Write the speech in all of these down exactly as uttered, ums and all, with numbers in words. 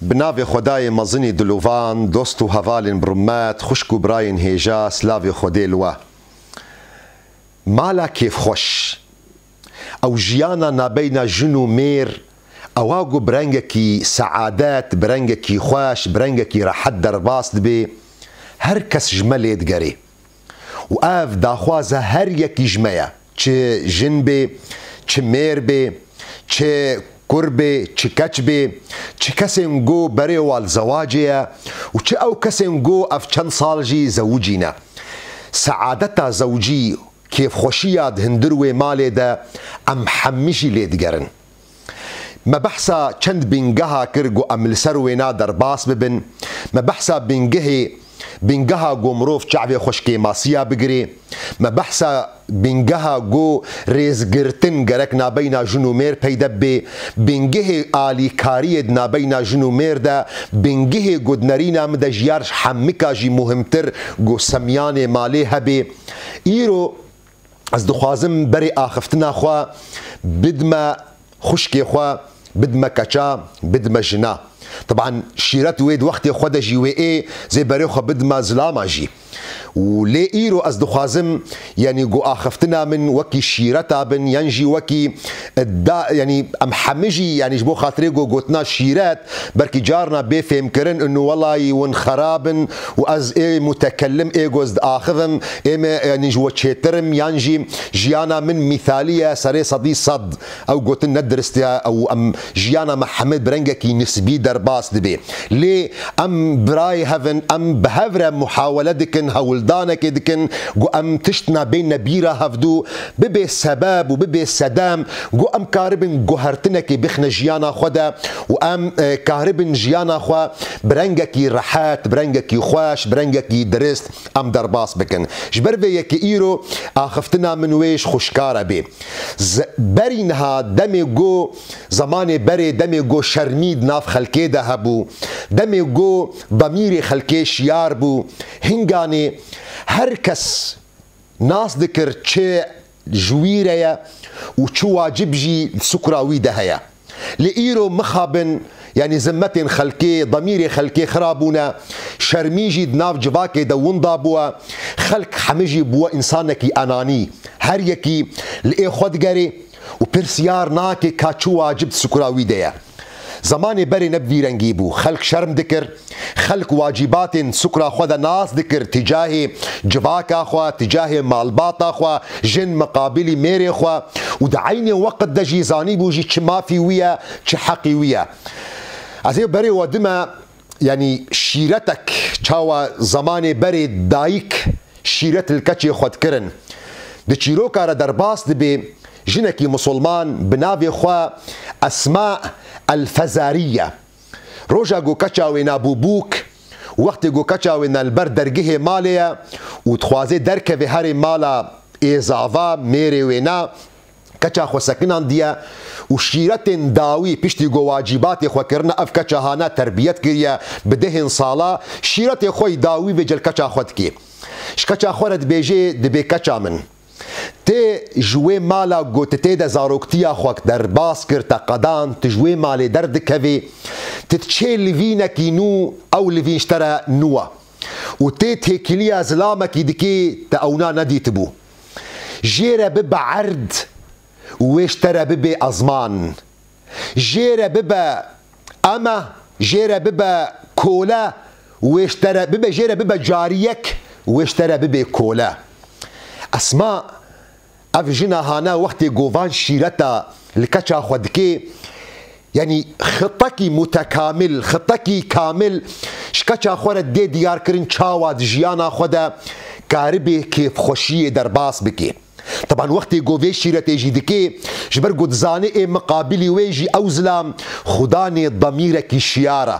Bi navê Xwedayê mezinî dilovan, dost û hevalên bi rûmet, xwişk û birayên hêja, silavê Xwedê li we. Mala kêfxweş. Ew jiyana nabeyna jin û mêr, ewa ku bi rengekî seadet, bi rengekî xweş, bi rengekî rehet derbas dibe, her kes ji me lê digerê. Û ev daxwaza her yekî ji me ye. Çi jin bê, çi mêr bê, çi kur bê, çi keç bê, çi kesên ku berê wan li zewacê ye û çi ew kesên ku ev çend sal jî zewicî ne. Seadeta zewcî, kêfxweşiya di hundir wê malê de em hemî jî lê digerin. Me behsa çend bîngeha kir ku em li ser wêna derbas bibin. Me behsa bîngehê, bîngeha ku mirov çavê xwe ji kêmasiya bigirê. Me behsa bîngeha ku rêzgirtin gerek nabeyna jin û mêr peyde bibe. Bîngehê alîkariyê di nabeyna jin û mêr de, bîngehê ku di nerîna min de ji yar ji hemika jî muhimtir ku semiyanê malê hebe. Îro ez dixwazim berê axiftina xwe bidme xwişkê xwe, bidme keça, bidme jina. Teban şîret wê di wextê xwe de jî wê ê, zê berê xwe bidme zilama jî. Û lê îro ez dixwazim, yanî ku axiftina min wekî şîreta bin, yan jî wekî da, yanî em hemî jî, yanî ji bo xatirê ku gotina şîret, belkî carna bê fêmkirin, inu welayî win xerab in û ez ê mutekellim, ê ku ez diaxivim, ê me, yanî ji we çêtir im, yan jî jiyana min mîsalî ye, serê sedî sed. Ew gotin ne dirist e, ew em jiyana me hemî bi rengekî nisbî derbas dibe. Lê em birayê hev in, em bi hev re muhawele dikin, hewldanekê dikin, ku em tişt nabêne bîra hevdû, bibe sebeb û bibe sedem, ku em karibin guhertinekê bixine jiyana xwe de û em, e, karibin jiyana xwe bi rengekî rehet, bi rengekî xweş, bi rengekî dirist em derbas bikin. Ji ber vê yekê îro axiftina min wê ji xwe şikare bê. Z-, berî niha demê ku, zemanê berê demê ku şermî di nav xelkê de hebû, demê ku demîrê xelkê şiyar bû, hinganê her kes nas dikir çi ji wî re ye û çi wacib jî di sukra wî de heye. Lê îro mixabin, yanî zimmetên xelkê, demîrê xelkê xira bûne, şermî jî di nav civakê de winda bûye, xelk hemî jî bûye însanekî enanî. Her yekî li ê xwe digerê û pirsiyar nake ka çi wacib di sukra wî de ye. Zemanê berê ne bi vî rengî bû. Xelk şerm dikir, xelk wacîbatên sukra xwe de nas dikir, tîcahê civaka xwe, tîcahê malbata xwe, jin miqabilî mêrê xwe û di eynê weqt de jî zanîbû jî çi mafî wî ye, çi heqî wî ye. Ez ê berê we dime, yanî şîretek çawa zemanê berê dayik şîret li keçê xwe dikirin. Di çîroka re derbas dibe jinekî misilman bi navê xwe Esma El Fezariye. Roja ku keça wêna bû bûk, wextê ku keça wêna li ber dergehê malê ye û dixwaze derkeve herê mala ê zava, mêrê wêna, keça xwe sekinandiye û şîretên dawî piştî ku wacîbatê xwe kirine, ev keça hane terbiyet kiriye bi dehên sala, şîretê xwe yî dawî vê cel keça xwe dike. Ji keça xwe re dibêje, dibê keça min. Tê ji wê mala ku tu tê de zaroktiya xwe derbas kir, te qedan, tu ji wê malê derdikevî, tu diçê livînekî nû, ew livîn ji te re nû e. Û tê têkiliya zilamekî dikî, te ewna nedîtibû. Jê re bibe erd, wê ji te re bibe ezman. Jê re bibe eme, jê re bibe kole, wê ji te re bibe, jê re bibe cariyek, wê ji te re bibe kole. Esma, ev jina hane wextê govan şîreta li keça xwe dike, yanî xitekî mutekamil, xitekî kamil ji keça xwe re dê diyar kirin çawa di jiyana xwe de karibê kêfxweşiyê derbas bike. Teban wextê ku vê şîretê jî dike, ji ber ku dizane ê miqabilî wê jî ew zilam xudanê demîrekî şiyar e.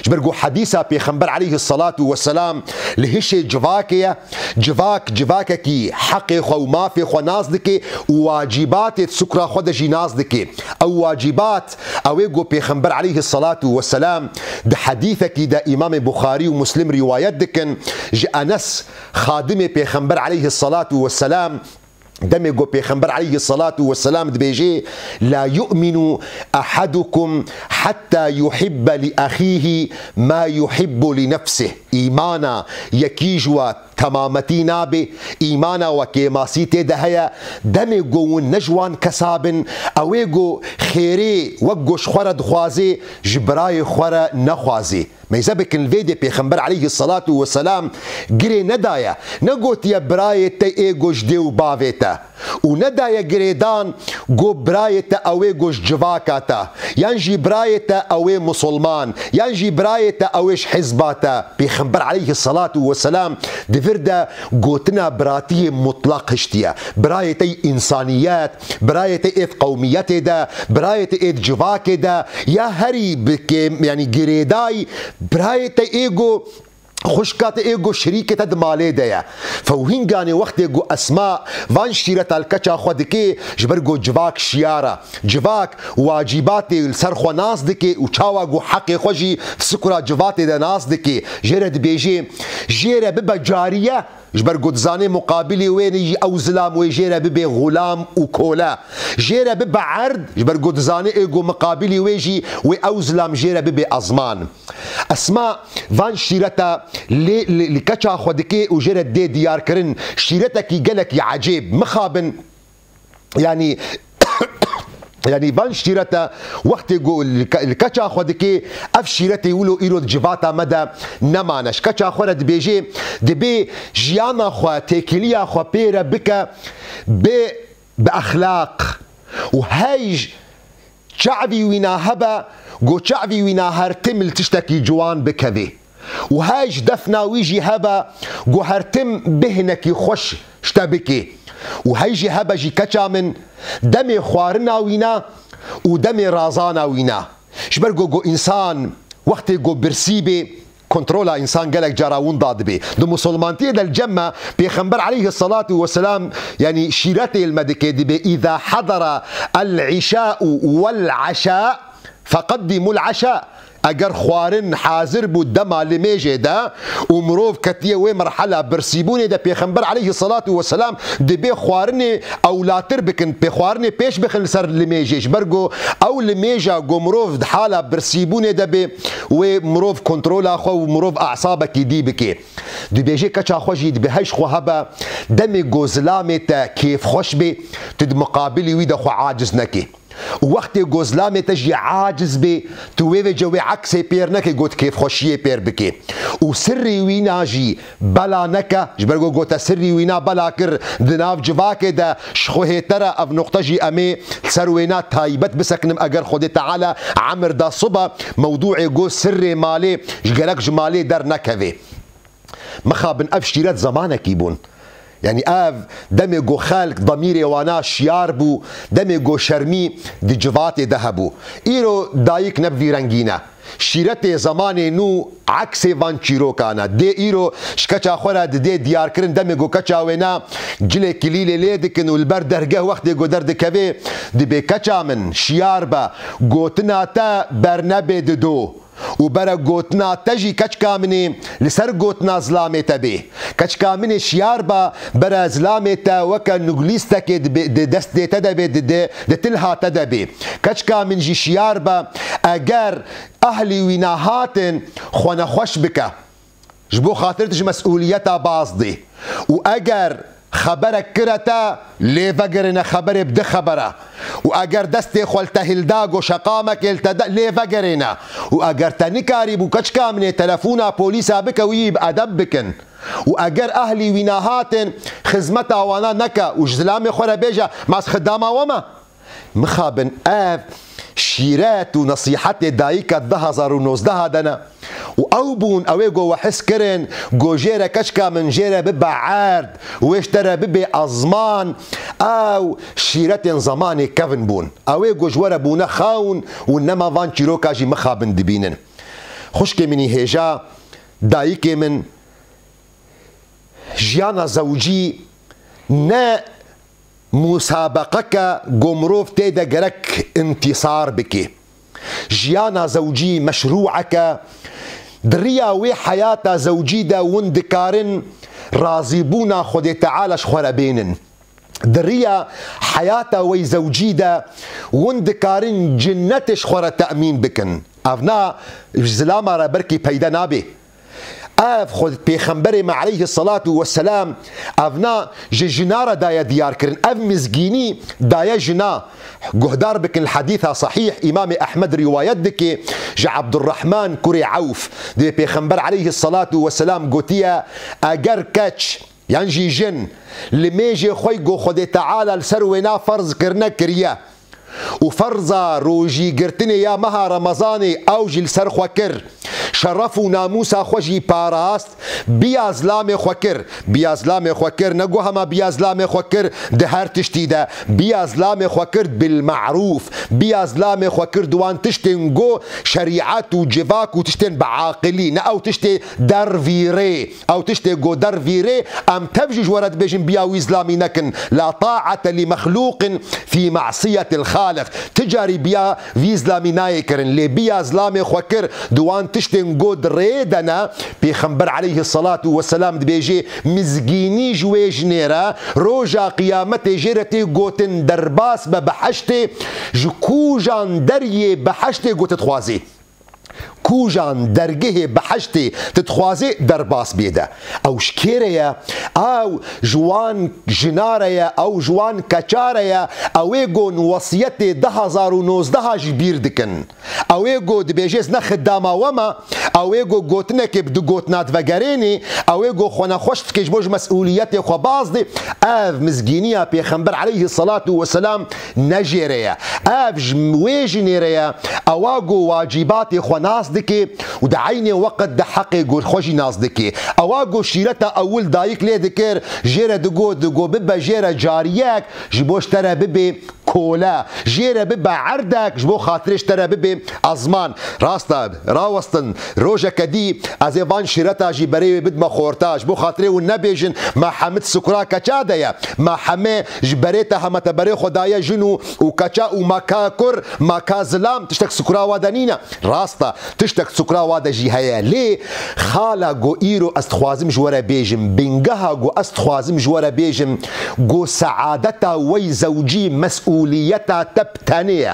Ji ber ku hedîsa Pêxember aleyhisselatu vesselam li hişê civakê ye, civak civakekî heqê xwe û mafê xwe nas dike û wacîbatê sukra xwe de jî nas dike. Ew wacîbat, ew ê ku Pêxember aleyhisselatu vesselam di hedîsekî de Îmamê Buxarî û Muslim rîwayet dikin, ji Enes xadimê Pêxember aleyhisselatu vesselam Demê ku Pêxember aleyhissalatu vesselam dibêje, "La yu'minu ahadukum hatta yuhibbe li ahihi ma yuhibbu li nefsih." Îmana yekî ji we temametî nabe, îmana we kêmasî tê de heye, demê ku hûn ne ji wan kesa bin, ew ê ku xêrê wek ku ji xwe re dixwaze, ji birayê xwe re nexwaze. Meyze bikin, li vê dê Pêxember aleyhissalatu vesselam girê nedaye, negotiye birayê te ê ku ji dê û bavê te. Û nedaye girêdan ku birayê te ew ê ku ji civaka te, yan jî birayê te ew ê musulman, yan jî birayê te ew ê ji hizba te. Pêxember aleyhissalatu vesselam di vir de gotina biratiyê mutlaq hiştiye. Birayê te yê însaniyet, birayê te ê di qewmiyetê de, birayê te ê di civakê de, ya herî bi kêm, yanî girêdayî, birayê te ê ku xwişka te ê ku şirîkê te di malê de ye. Fewhînganê wextê ku Esma van şîreta li keça xwe dike, ji ber ku civak şiyar e. Civak wacîbatê li ser xwe nas dike û çawa ku heqê xwe jî di sikura civatê de nas dike. Jê re dibêje, jê re bibe cariye, ji ber ku dizane muqabilê wê ne jî ew zilam wê jê re bibe xulam û kole. Jê re bibe erd, ji ber ku dizane ê ku muqabilê wê jî wê ew zilam jê re bibe ezman. Esma van şîreta lê li, li keça xwe dike û jê re dê diyarkirin. Şîretekî gelekî ecêb. Mixabin, yanî, yanî van şîreta wextê ku li ke-, li keça xwe dike, ev şîretê wilo îro di civata me de nemane. Ji keça xwe re dibêje, dibê jiyana xwe, têkiliya xwe pê re bike bi, bi exlaq û hey ji çavî wîna hebe, ku çavî wîna her tim li tiştekî ciwan bikeve. Û hey ji defna wî jî hebe, ku her tim bi hinekî xweş ji te bike. Û hey jî hebe jî keça min demê xwarina wîna û demê razana wîna. Ji ber ku, ku însan wextê ku birsî bê, kontrola însan gelek cara winda dibe. Di musulmantiyê de li cem me Pêxember aleyhissalatu vesselam, yanî şîretê li me dike, dibe, "Îza hadara el-îşa'u vel-aşa, feqeddimul aşa." Eger xwarin hazir bû dema limêjê de û mirov ketiye wê merhela birsîbûnê de, Pêxember aleyhissalatu vesselam dibê xwarinê ewlatir bikin, pê xwarinê pêş bixin li ser limêjê. Ji ber ku ew limêja ku mirov di hala birsîbûnê de bê, wê mirov kontrola xwe û mirov asabekî dî bike. Dibêje keça xwe jî dibe hey ji xwe hebe, demê ku zilamê te kêfxweş bê, tu di muqabilî wî de xwe aciz nekê. Û wextê ku zilamê te jî aciz bê, tu wê vêce wê eksê pêr nekê, ku tu kêfxweşiyê pêr bikê. Û sirrî wîna jî bela neke, ji ber ku, ku te sirrî wîna bela kir, di nav civakê de ji xwe hêter e. Ev nuqte jî em ê li ser wêna taybet bisekinin, eger Xwedê Teala emir da sibe, mewdûê ku sirrê malê ji gerek ji malê dernekeve. Mixabin ev şîret zemanekî bûn. Yanî ev demê ku xelk demîrê wana şiyar bû, demê ku şermî di civatê de hebû. Îro dayik ne bi vî rengî ne. Şîretê zemanê nû eksê van çîrokan e. Dê îro ji keça xwe re didê diyarkirin, demê ku keça wêna cilê kilîlê lê dikin û li ber dergeh wextê ku derdikeve, dibê, "Keça min, şiyar be, gotina te bernebê dido." Û bere gotina te jî, keçka min ê, li ser gotina zilamê te bê. Keçka min ê, şiyar be, bere zilamê te weke nûglîstekê dibe, di destê te de bê, di, di, di tilha te de bê. Keçka min jî, şiyar be, eger ehlî wîna hatin, xwe nexweş bike. Ji bo xatir tu ji mesûliyeta baz dê. Û eger xeberek kire te, lê vegerêne xeberê bi di xebere. Û eger destê xwe li te hilda, go şeqamekê li te de, lê vegerêne. Û eger te nikarîbû, keçka min ê, telefona polîsa bike û yî bi edeb bikin. Û eger ehlî wîna hatin, xizmeta wana neke û ji zilamê xwe re bêje, "Ma ez xidama we me?" Mixabin ev şîret û nesîhetê dayika du hezar û nozdeh de ne. Û ew bûn, ew ê go we his kirin, go jê re, keçka min, jê re bibe erd, wê ji te re bibê ezman. Ew şîretên zemanê kevin bûn. Ew ê go ji we re bûne xewn û nema van çîroka jî mixabin dibînin. Xwişkê min î hêja, dayikê min, jiyana zewcî ne musabeqeke ku mirov tê de gerek intîsar bike. Jiyana zewcî meşrûeke, di riya wê heyata zewcî de hûn dikarin razîbûna Xwedê Teala ji xwe re bênin. di riya heyata wey zewcî de hûn dikarin cinnetê ji xwe re temîn bikin. Ev na ji zilama re belkî peyde nabe. Ev xwe Pêxemberê me aleyhisselatu vesselam ev na ji jina re daye diyar kirin. Ev mizgînî daye jina. Guhdar bikin li hedîsa sahîh Îmamê Ehmed rîwayet dike ji Abdurrahman kurê Ewf. Dê Pêxember aleyhisselatu vesselam gotiye, eger keç yan jî jin limêjê xwe go Xwedê Teala li ser wêna ferz kirine kiriye û ferza rojîgirtinê ya meha Remezanê ew jî li ser xwe kir, şeref û namûsa xwe jî parast, biya zilamê xwe kir. Biya zilamê xwe kir, ne go hema biya zilamê xwe kir di her tiştî de. Biya zilamê xwe kir bil ma'rûf. Biya zilamê xwe kir di wan tiştên go şerîet û civak û tiştên bi aqilî, ne ew tiştê dervîrê. Ew tiştê go dervîrê, em tev jî ji we re dibêjin biya wî zilamî nekin. La ta'ate li mexlûqin fî ma'siyetil Xaliq. Ti carî biya vî zilamî nayê kirin. Lê biya zilamê xwe kir di wan tiştên go di rê de ne. Pêxember aleyhisselatu vesselam dibêje, mizgînî ji wê jinê re roja qiyametê jê re tê gotin derbas be behiştê, ji kûjan deriyê behiştê go tu dixwazî. Kûjan dergehê behiştê tu dixwazê derbas bê de. Ew ji kê re ye? Ew ji wan jina re ye, ew ji wan keça re ye, ew ê go wesiyetê du hazar û nozdeh jî bîr dikin. Ew ê go dibêje, ez ne xidama we me, ew ê go gotinekê bi du gotina divegerênê, ew ê go xwe nexweş dike, ji bo ji mesûliyetê xwe baz dê. Ev mizgîniya Pêxember aleyhisselatu vesselam ne jê re ye. Ev ji wê jinê re ye, ewa go wacîbatê xwe nas dike û di eynê weqt de heqê go xwe jî nas dike. Ewa go şîreta ewil dayik lê dikir, jê re digot, digo bibe jê re cariyek, ji bo ji te re bibe kole, jê re bibe erdek, ji bo xatirê ji te re bibe ezman. Rast e, rawestin, rojeke dî ez ê van şîreta jî berê wê bidime xorta, ji bo xatirê hûn nebêjin, me hemid sukra keça de ye. Me heme ji berê te heme te berê xwe daye jin û, û keça û me ka kur, me ka zilam, tiştek sukra wa de nîne. Rast e, tiştek sukra wa de jî heye. Lê xala go îro ez dixwazim ji we re bêjim, bingeha go ez dixwazim ji we re bêjim, go seadeta wey zewcî mesûliyeta te bi tenê ye.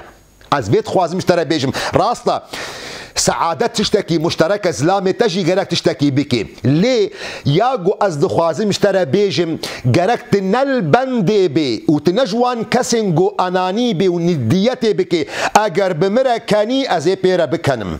Ez vê dixwazim ji te re bêjim. Rast e, seadet tiştekî muşterek e, zilamê te jî gerek tiştekî bike. Lê ya ku ez dixwazim ji te re bêjim, gerek tu ne li bendê bê û tu ne ji wan kesên ku enanî bê û niddiyetê bike. Eger bi min re kenî, ez ê pê re bikenim.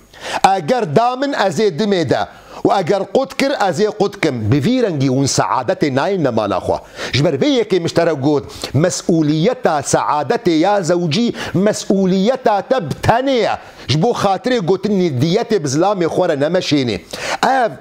Eger da min, ez ê dimê de. Û eger qut kir, ez ê qut kim. Bi vî rengî hûn seadetê nayêne mala xwe. Ji ber vê yekê min ji te re got, mesûliyeta seadetê ya zewcî, mesûliyeta te bi tenê ye. Ji bo xatirê gotin niddiyetê bi zilamê xwe re nemeşênê. Ev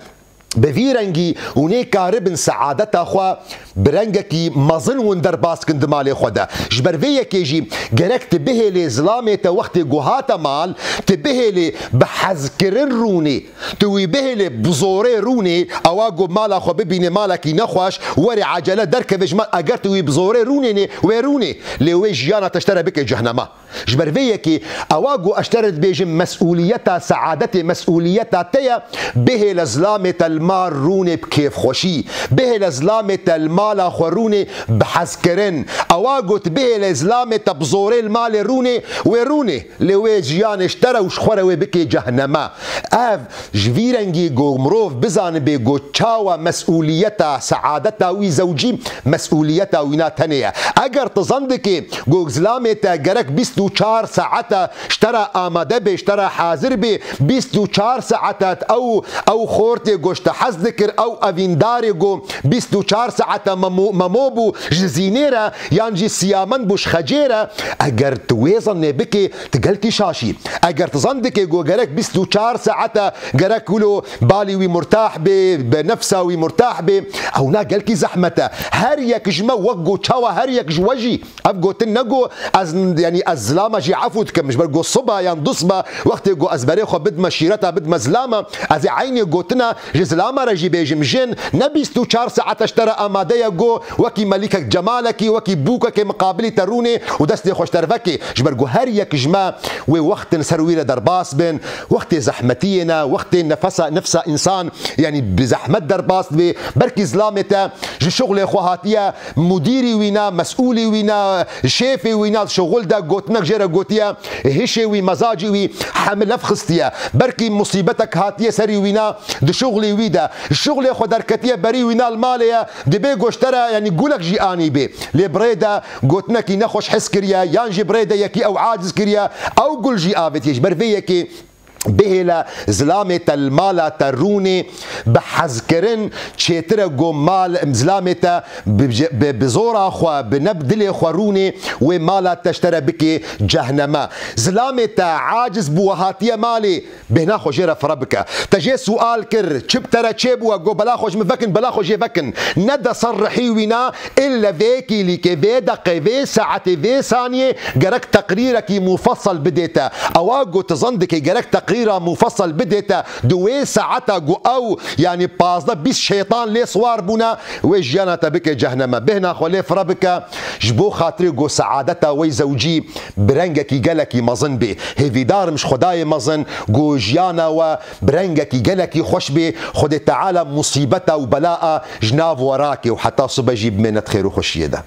bi vî rengî hûn ê karibin seadeta xwe bi rengekî mezin hûn derbas kin di malê xwe de. Ji ber vê yekê jî gerek tu bihêlê zilamê te wextê ku hate mal, tu bihêlê bi hezkirin rûnê. Tu wî bihêlê bi zorê rûnê, ewa ku mala xwe bibînê malekî nexweş, werê ecele derkeve ji mal, eger tu wî bi zorê rûnênê, wê rûnê. Lê wê jiyana te ji te re bike cehnema. Ji ber vê yekê, ewa ku ez ji te re dibêjim, mesûliyeta seadetê, mesûliyeta te ye, bihêle zilamê te li mal rûnê bi kêfxweşî, bihêle zilamê te li mala xwe rûnê bi hezkirin. Ewa ku tu bihêle zilamê te bi zorê li malê rûnê, wê rûnê. Lê wê jiyanê ji te re û ji xwe re wê bike cehnema. Ev ji vî rengî ku mirov bizanibe ku çawa mesûliyeta seadeta wî zewcî, mesûliyeta wîna tenê ye. Eger tu zan dikê ku zilamê te gerek bîst û çar saeta ji te re amade bê, ji te re hazir bê, bîst û çar saeta ew, ew xortê ku ji te hez dikir, ew evîndarê ku bîst û çar saeta memo, memo bû ji zînê re, yan jî siyamen bû ji xecê re, eger tu wê zannê bikê, tu gelkî şaşî. Eger tu zan dikê ku gerek bîst û çar saete gerek wilo balî wî murtah bê, bi nefsa wî murtah bê, ew na gelkî zehmet e. Her yek ji me wek ku çawa her yek ji we jî, ev gotin ne ku ez, yanî ez zilama jî efû dikim. Ji ber ku siba yan du siba wextê ku ez berê xwe bidime şîreta, bidime zilama, ez ê eynê gotina ji zilama re jî bêjim. Jin ne bîst û çar saete ji te re amade ye ku wekî melîkek cemalekî, wekî bûkekê miqabilî te rûnê û destê xwe ji te re vekê. Ji ber ku her yek ji me wê wextin ser wî re derbas bin, wextê zehmetiyê ne, wextê nefesa, nefsa însan, yanî bi zehmet derbas dibê. Belkî zilamê te ji şixulê xwe hatiye, mudîrî wî ne, mesûlî wî ne, şêfê wî ne, şixul de gotinek jê re gotiye, hişê wî, mezacî wî hemî lev xistiye. Belkî musîbetek hatiye serî wî ne, di şixulê wî de, şixulê xwe derketiye, berî wî ne li malê ye, dibê ku ji te re, yanî gulek jî anî bê. Lê bi rê de gotinekî nexweş his kiriye, yan jî bi rê de yekî ew aciz kiriye, ew gul jî avêtiye. Ji ber vê yekê bihêle zilamê te li mala te rûnê, bi hezkirin çêtir e ku mal, zilamê te bi, bi, bi zora xwe, bi neb dilê xwe rûnê, wê mala te ji te re bike cehneme. Zilamê te aciz bû, we hatiye malê, bêhna xwe jê re fire bike. Te jê sual kir, çi bi te re çêbûye, got, bela xwe ji min vekin, bela xwe jê vekin. Ne de ser rihî wî ne, ille vê kîlîkê, vê deqê, vê saetê, vê saniyê gerek teqrîrekî mufessel bidê te. Ewa got, zan dike gerek teqrîra mufessel bidê te. Di wê saeta ku ew, yanî pazdeh bîst şeytan lê siwar bûne, wê jiyana te bike cehneme. Bêhna xwe lê fire bike, ji bo xatirê ku saadeta wey zewcî bi rengekî gelekî mezin bê. Hêvîdar im ji Xwedayê mezin ku jiyana we bi rengekî gelekî xweş bê. Xwedê Teala musîbeta û belaa ji nav we rake û heta sibe jî bimêne di xêr û xweşiyê de.